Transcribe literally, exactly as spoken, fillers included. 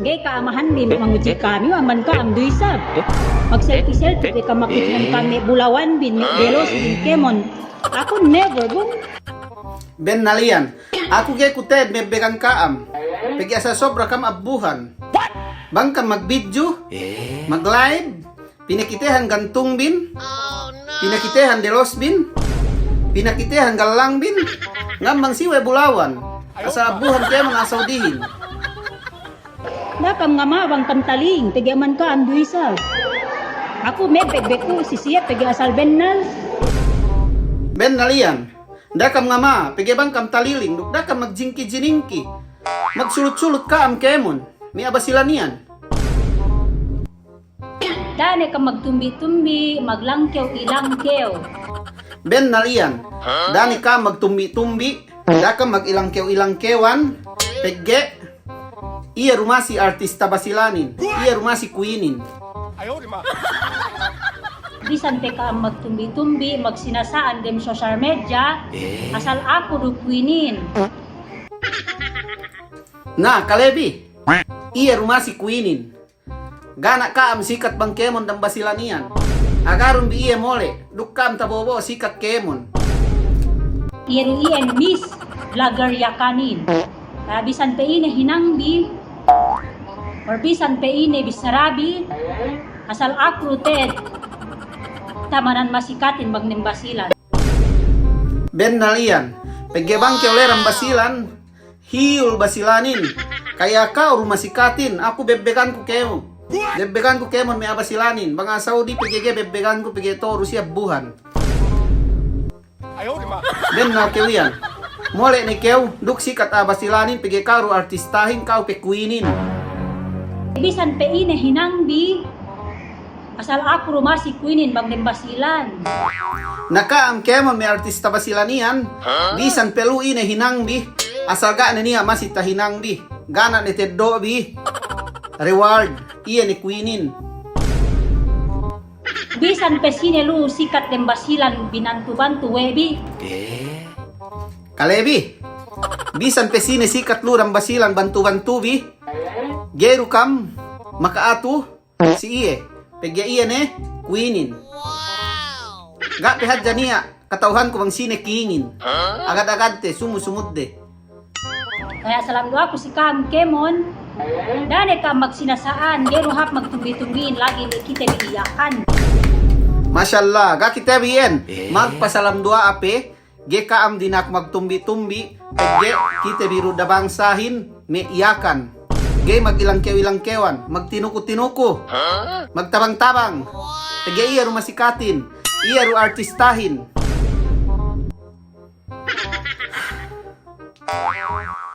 Ga'i ka'am ahanbin manguji ka'am, iyu' amban ka'am du isab. Magselfie-selfie pe ka'am, makitehan ka'am me' bulawanbin, me' delosbin kēmon. Aku never, bung. Bennal iyan, aku ga'i ku te'ed mebbegan ka'am. Pegge' asal sobra ka'am abbuhan. Bang ka'am magbidju, maglive, pinakitehan gantungbin, pinakitehan delosbin, pinakitehan gallangbin, ngambang si we' bulawan, asal abbuhan kēmon asal dihin. Da'a ka'am ngama bang ka'am taling, pegge' amban ka'am du isab. Aku mebbeg be ku si siye pegge' asal bennal. Bennal iyan, da'a ka'am ngama, pegge' bang ka'am taliling, duk da'a ka'am magjingki-jiningki. Magsulut-sulut ka'am kēmon me' a'a Basilan iyan. Da'a ne ka'am magtumbi'-tumbi', maglangkew-ilangkew. Bennal iyan. Da'a ne ka'am magtumbi'-tumbi', da'a ka'am magilangkew-ilangkewan, pegge' iye du masi artista Basilanin, iye du masi kuwinin. Bisan pe ka'am magtumbi'-tumbi', magsinasa'an dem social media, asal aku du kuwinin. Na, kalebi, iye du masi kuwinin. Ga' ne ka'am sikat bang kēmon dem Basilan iyan. Agarun bi iye mole', duk ka'am tabo'o-bo'o sikat kēmon. Iye du iyan Miss Vlogger Yakanin. Ah, bisan pe ine hinangbi, or bisan pe ine bissarabi, asal aku du te'ed tamanan masikatin bang dem Basilan. Bennal iyan, pegge' bang kew leran Basilan, hiyul Basilanin. Ka'iya ka'u du masikatin, aku bebbeganku kēmon. Bebbeganku kēmon me' a'a Basilanin. Bang a'a Saudi pegge' ga'i bebbeganku pegge' to'o du siye abbuhan. Bennal kew iyan. Mole' ne kew, duk sikat a'a Basilanin pegge' ka'u du artistahin, ka'u pe kuwinin. Bisan pe ine hinangbi, asal aku du masi kuwinin bang dem Basilan. Na ka'am kēmon me' artista Basilan iyan, bisan pe lu'u ine hinangbi, asal ga' ne niya' masi tahinangbi, ga' ne teddo'bi reward, iye ne kuwinin. Bisan pe sine lu'u sikat dem Basilan binantu-bantu we' bi. Kalebi, bisan pe sine sikat lu'u dem Basilan bantu-bantubi, ga'i du ka'am maka'atu si iye, pegge' iye ne kuwinin. Ga' pe hadja niya' kata'uhanku bang sine kingin. Agad-agadte, sumu-sumudde. Kaya salam duwa'aku si ka'am kēmon. Da'a ne ka'am magsinasa'an, ga'i du hāp magtumbi'-tumbi'in lagi' me' kite bi Yakan. Masya Allah, ga' kite bi iyan. Magpasalam duwa'a pe. Ga'i ka'am dina'ak magtumbi'-tumbi', pegge' kite bi du da bangsahin me' Yakan. Ga'i magilangkew-ilangkewan, magtinuku-tinuku, magtabang-tabang. Pegge' iye du masikatin, iye du artistahin.